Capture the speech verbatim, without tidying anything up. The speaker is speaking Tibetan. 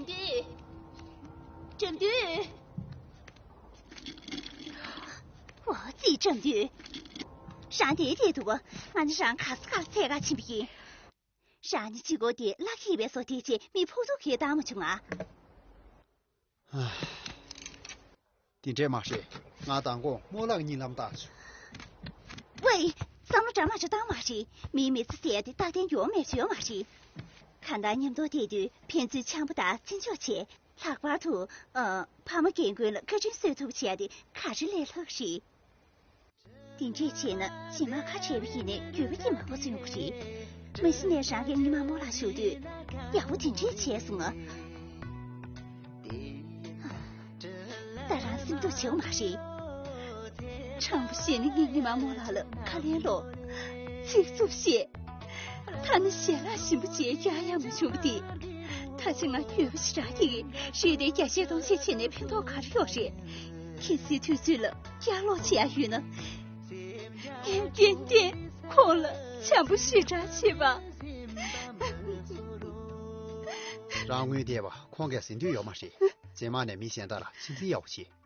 འདུས། འགྲམ་འདུས། འོ་ཙི་འགྲམ་འདུས། རང་དེའི་དེ་འདུག་ང་ནི་རང་ག་ས་ག་ལ་འཚོལ་ག་ཕྱིན་པ་ཡིན། རང་ནི་གཅིག་པོ་དེ་བླ་ཁེ་བའི་སོ་དེ་ཅེས་མི་ཕོག་ཐུག་གིས་བཏང་མ་བྱུང་ང་། དེ་འདྲས་མ་རེད། ང་མདང་དགོང་རྨོ་ལགས་གཉིད་ལམ་བཏགས་བྱུང་། ཝེ། བསམ་བློ་འདྲ་མ་འདྲ་བཏང་མ་རེད། མིའི་མི་ཚེ་ཟེར་ཡ་དེ་རྟག་བརྟན་ཡོང་མེད་བྱོས་མ་རེད། གང་ལྟར་མཉམ་དུ་བསྡད་དུས་ཕན་ཚུན་འཆམ་པོ་དང་བརྩི་འཇོག་བྱེད། ལྷག་པར་དུ། ཨ། ཕ་མ་རྒན་རྒོན་ལ་བཀའ་དྲིན་གསོ་ཐུབ་བྱེད་ཡ་དེ་ག་རེ་ལས་ལྷག་རེད། དེ་འདྲས་བྱས་ན་རྗེས་མ་ཁ་བྲལ་བ་ཡིན་ནའི་འགྱོད་པ་སྐྱེ་མང་པོ་བྱུང་གི་རེད། མ་གཞི་ནས་རང་གི་ཉི་མ་རྨོ་ལགས་བཞུགས་དུས་ཡག་པོ་དེ་འདྲས་བྱས་སོང་ང་། ད་རང་སེམས་སྡུག་བྱེད་མ་རེད། དྲང་པོ་བཤད་ན་ངས་ཉི་མ་རྨོ་ལགས་ལ་ཁ་ལན་སློག་ཚིག་རྩུབ་བཤད། ཐ་ན་ཞལ་ལག་ཞིམ་པོ་བྱས་གཡར་ཡང་མ་བྱུང་བ་དེ། ད་ཆ་ང་འགྱོད་པ་ཞེ་དྲག་སྐྱེ་གི་རེད་དེ། བརྒྱ་བཤད་སྟོང་བཤད་བྱས་ནས་ཕན་ཐོགས་ག་རེ་ཡོད་རེད། གལ་སྲིད་དུས་ཚོད་ལ་གཡར་ལོག་བྱེད་ཡ་ཡོད་ན། ངས་ཏན་ཏན་ཁོང་ལ་བྱམས་པོ་ཞེ་དྲག་བྱེད་པ། རང་དངུལ་བསྡད་པ་ཁོང་གིས་ཟིན་འདོད་ཡོད་མ་རེད། རྗེས་མ་ནས་མི་གཞན་དག་ལ་ཕྱི་འཛིན་ཡག་པོ་བྱེད།